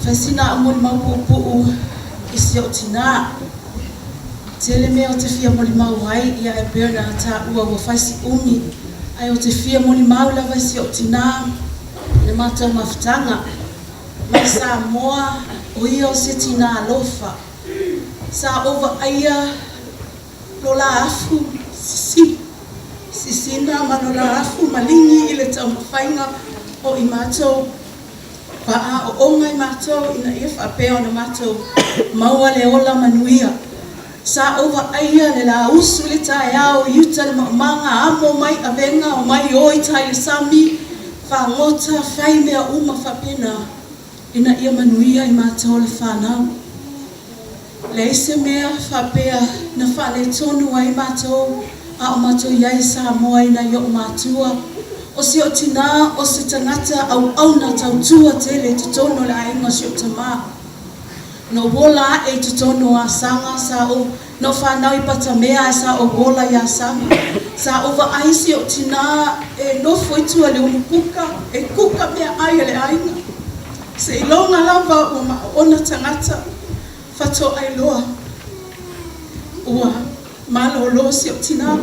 Fai sina au molimau puupuu i si ou tinā. Tele mea ou te fia molimau ai, ia e pei ona taua ua fai si umi, ae ou te fia molimau lava i si ou tinā i le matou mafutaga. Mai Samoa, o ia o se tinā alofa. Sa ou vaaia lo la afu sisina ma lo la afu maligi i le taumafaiga o i matou faaaooga i matou ina ia faapea ona matou maua le ola manuia. Sa ou vaaia le lausu i le taeao i uta le maumaga, amo mai avega, omai o i tai le sami, fagota, fai mea uma faapena ina ia manuia i matou le fanau. Leai se mea faapea na faaletonu ai matou a o matou i ai i Samoa i nai o'u matua. O si o'u tinā o se tagata auauna tautua tele i totonu o le aiga o si o'u tamā. Na ou ola aʻe i totonu o Asaga, sa ou, na ou fanau i Patamea ae sa ou ola i Asaga. Sa ou vaai si o'u tinā e nofo i tua i le ulukuka e kuka meaʻai a le aiga. Seiloga lava ua maoona tagata faatoai loa ua malōlō si ou tinā.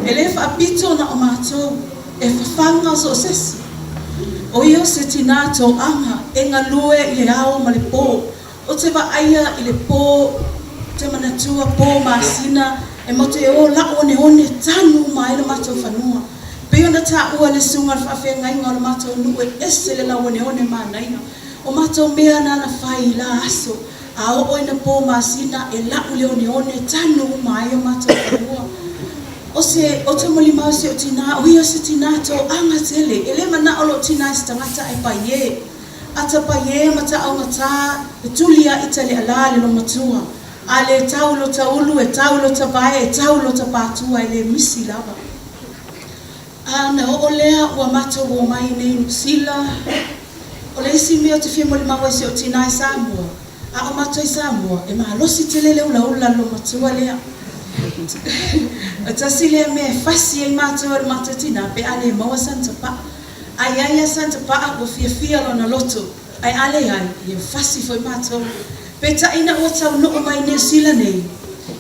E lē faapito na o matou, e fafaga so o se isi. O ia o se tinā toaga e galue i le ao ma le pō. Ou te vaaia i le pō, te manatua pō masina e matou e ō la'u oneone tanu uma ai lo matou fanua. Pei ona taua e le susuga o le faafeagaiga o le matou nuu e ese le lauoneone manaia o matou mea nana fai i la aso a oo ina pō masina e la'u le oneone tanu uma ai o matou fanua. O se o te molimau i si ou tinā, o ia o se tinā toaga tele, e le manao lou tinā i se tagata ae paie. Ata paie ma taʻaugatā e tuli a ita le alā le lomatua. A le tau lo taulu e tau lo tavae e tau lo tapatua e le misi lava. A na oo lea ua matou omai nei Niu Sila, o le isi mea ou te fia molimau ai si ou tinā i Samoa, a o matou i Samoa, e malosi tele le ulaula le lomatua lea. O tasi lea mea e fasi ai matou e le matou tinā pe a le maua sana tapaa. A i ai a sana tapaa ua fiafia lona loto, ae a leai, ia fasi foi matou. Peitai ina ua taunuu mai i Niu Sila nei,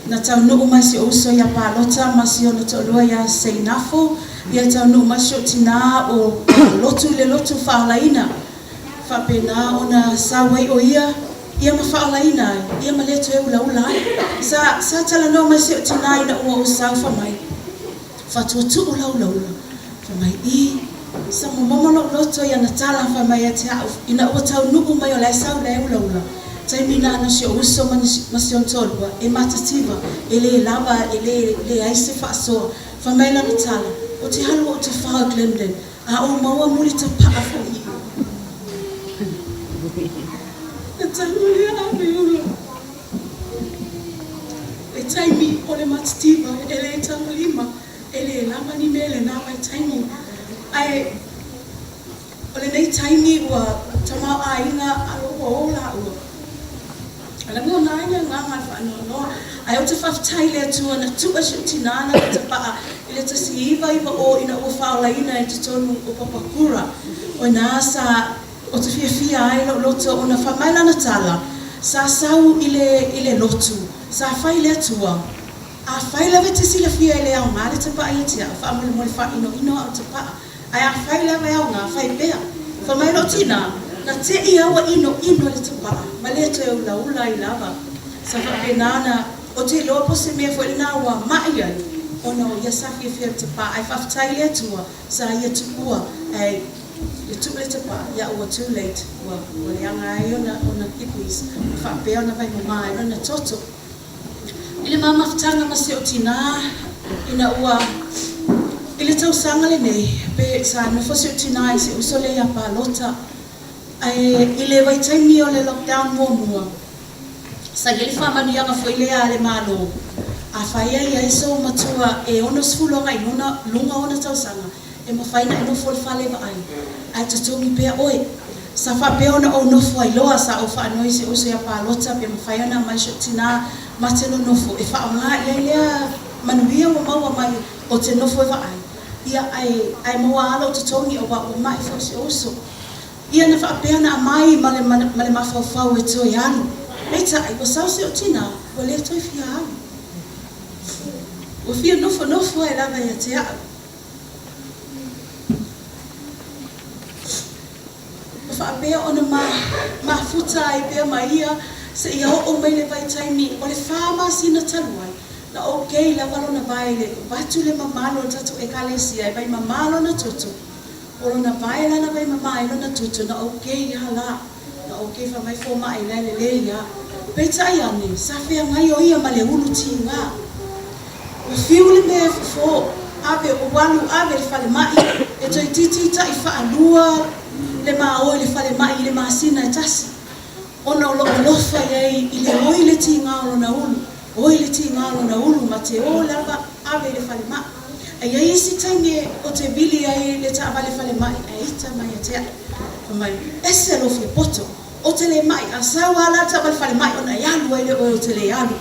na taunuu mai si ou uso iā Palota ma si ona toalua iā Seinafo, ia taunuu mai si ou tinā o Lotu i le lotu faaolaina. Faapena ona sau ai o ia, ia ma faaolaina ai, ia ma le toe ulaula ai. Sa, sa talanoa mai si ou tinā ina ua ou sau fai mai. Faatuatuu lau ulaula, fai mai, I, sa momomo lou loto i ana tala fai mai ia te a'u, ina ua taunuu mai o la e sau la e ulaula, taimi na ana si ou uso ma ma si ona toalua e matativa, e le lava, e le leai se faasoa. Fai mai lana tala, O te alu ou te fao e Glendon, a ou maua mulitapa'a foi i. Na tago lea ave ula. Le taimi o le matitiva e le tagolima, e le lava ni mea i lena vaitaimi. Ae o lenei taimi ua tamaoaiga a ua o lāua. A lagona ai le agaga o le faanoanoa. Ae ou te faafetai i le Atua na tua si ou tinā na ka tapa'a i le 1990 ina ua faaolaina i totonu o Papakura. O ina sa Ou te fiafia ai lou loto ona fai mai lana tala, Sa sau i le, i le lotu, sa fai i le Atua. Afai lava e te silafia e le aoga le tapaʻa ia te au, faamolemole faaʻinoʻino aʻu tapaʻa. Ae afai lava e aoga, fai pea. Fai mai lou tinā, Na teʻi au ua ʻinoʻino le tapaʻa, ma le toe ulaula ai lava. Sa faapena ona, ou te iloa po o se mea foi lenā ua maʻi ai, ona o ia sa fiafia i le tapaʻa. Ae faafetai i le Atua, sa ia tuua, ae. Le tuu le tapaa, ia ua too late, ua ua leaga ai ona ona kidneys ma faapea ona vaimama ai lona toto. I le ma mafutaga ma si ou tinā ina ua i le tausaga lenei pe sa nofo si ou tinā i si uso lea ia Palota ae i le vaitaimi o le lockdown muamua sa i ai le faamanuiaga foi lea a le Malo afai e i ai sou matua e 60 agai luna luga ona tausaga E mafai ona e nofo i le fale vaai, ae totogi pea oe. Sa faapea ona ou nofo ai loa, sa ou faanoi i si ou uso ia Palota pe mafai ona aumai si ou tinā ma te nonofo e faaaoga i ai lea manuia ua maua mai o te nofo e vaai, ia ae, ae maua lava lou totogi aua ua maʻi foi si ou uso. Ia na faapea ona aumai ma le ma le mafaufau e toe alu. Peitai, ua sau si ou tinā, ua le toe fia alu. Ua fia nofonofo ai lava ia te au. Ma faapea ona mafuta ai pea ma ia seia oo mai le vaitaimi o le 4 masina talu ai, na okay lava lona vae i le avatu le mamalu o le tatou Ekalesia e vaimamā lona toto. O lona vae la na vaimamā ai lona toto na okay lava la. Na okay fai mai fomai la e lelei lava. Peitai ane, sa feagai o ia ma le ulu tigā. Ua fiu le mea e fofo, ave ou alu ave i le falemai, e toeitiiti taifaalua le ma o i le falemai i le masina e tasi, ona o loo alofa i ai i le oi le tigā o lona ulu, oi le tigā o lona ulu ma te o lava ave i le falemai. Ae i ai isi taimi ou te vili ai le taavale falemai ae ita mai ia te au, fai mai, ese lou fia poto, ou te le ma'i, a sau lava la le taavale falemai ona e alu ai lea oe ou te le alu.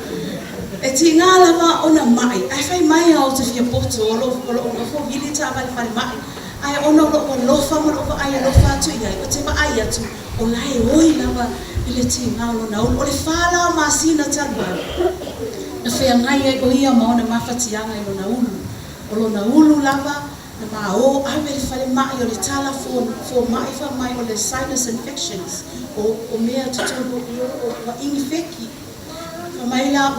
E tigā lava ona ma'i, ae fai mai lava ou te fia poto o loo nofo vili le taavale falemai, ae ona o lou alofa ma lou vaai alofa atu i ai, ou te vaai atu o la e oi lava i le tigā o lona ulu. O le 4 la o masina talu ai na feagai ai o ia ma ona mafatiaga i lona ulu. O lona ulu lava na ma o ave i le falemai o le tala fomai fai mai o le sinus infections o mea totonu o ua inifeki. Fai mai la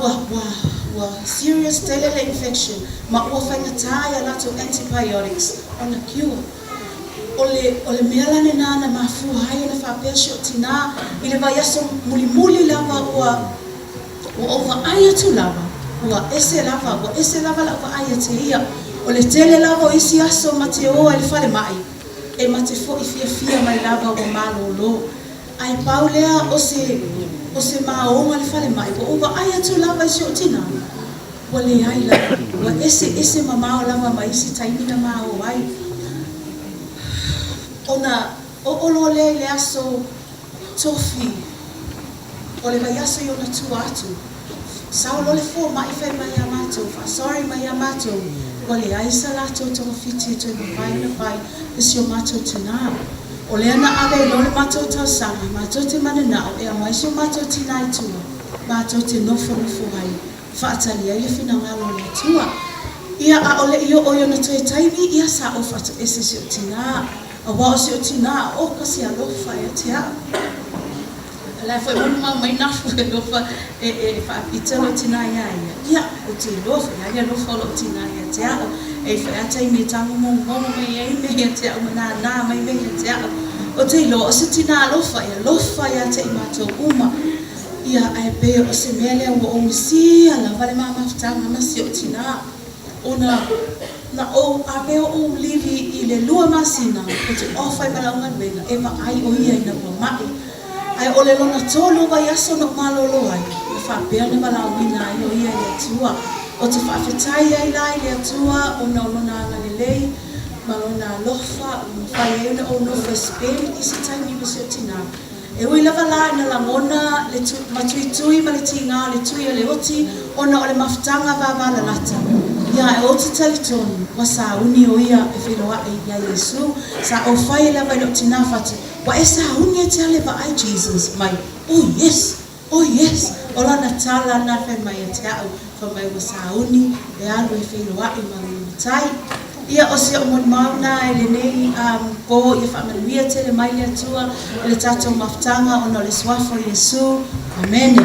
ua serious tele le infection ma ua faigata ia latou antibiotics ona cure. O le mea la lenā na mafua ai ona faapea si ou tinā i le vaiaso mulimuli lava ua ou vaai atu lava ua ese lava, ua ese lava lau vaai ia te ia. O le tele lava o isi aso ma te o ai i le falemai, e ma te fo'i fiafia mai lava ua malōlō. Ae pau lea o se maoga i le falemai, ua ou vaai atu lava i si ou tinā, ua leai lava, ua eseese mamao lava ma isi taimi na ma o ai. Ona oo loa lea i le aso Tofi o le vaiaso i ona tua atu, sau loa le fomai fai mai ia matou, faa-sorry mai ia matou, ua leai sa latou togafiti e toe mafai ona fai i si o matou tinā. O lea na ave ai loa le matou talosaga, matou te mananao e aumai si o matou tinā i tua, matou te nofonofo ai, faatali ai le finagalo o le Atua. Ia, a o le i oo i ona toe taimi, ia sa ou faatoese si ou tinā, auā o si ou tinā, oka se alofa ia te au. O la e foi molimau mai Nafu e alofa e faapito lou tinā iā ia. Ia, ou te iloa foi lava le alofa o lou tinā ia te au. E i ai foi lava taimi e tagomogomogo mai ai mea ia te au ma nānā mai mea ia te au. Ou te iloa o se tinā alofa, e alofa ia te i matou uma. Ia, ae pei o se mea lea ua ou misia lava le ma mafutaga ma si ou tinā. Ona na ou ave oʻu livi i le 2 masina ou te off ai ma lau galuega e vaai o ia ina ua maʻi. Ae o le lona tolu o vaiaso na ou malōlō ai, na faapea ona valaauina ai o ia e le Atua. Ou te faafetai ai la i le Atua ona o lona agalelei ma lona alofa ua mafai ai ona ou nofo e spend isi taimi ma si ou tinā. E ui lava la ina lagona le matuitui ma le tigā o le tui o le oti ona o le mafutaga vavalalata, ia ae ou te talitonu ua sauni o ia e feiloai iā Iesu. Sa ou fai ai lava i lou tinā fatu, Ua e sauni e te ala e vaai Jesus mai? Oh yes! Oh yes! O lana tala na fai mai ia te au, fai mai ua sauni e alu e feiloai ma lona Matai. Ia, o si o'u molimau na i lenei po, ia faamanuia tele mai le Atua i le tatou mafutaga ona o le Suafa o Iesu. Amene.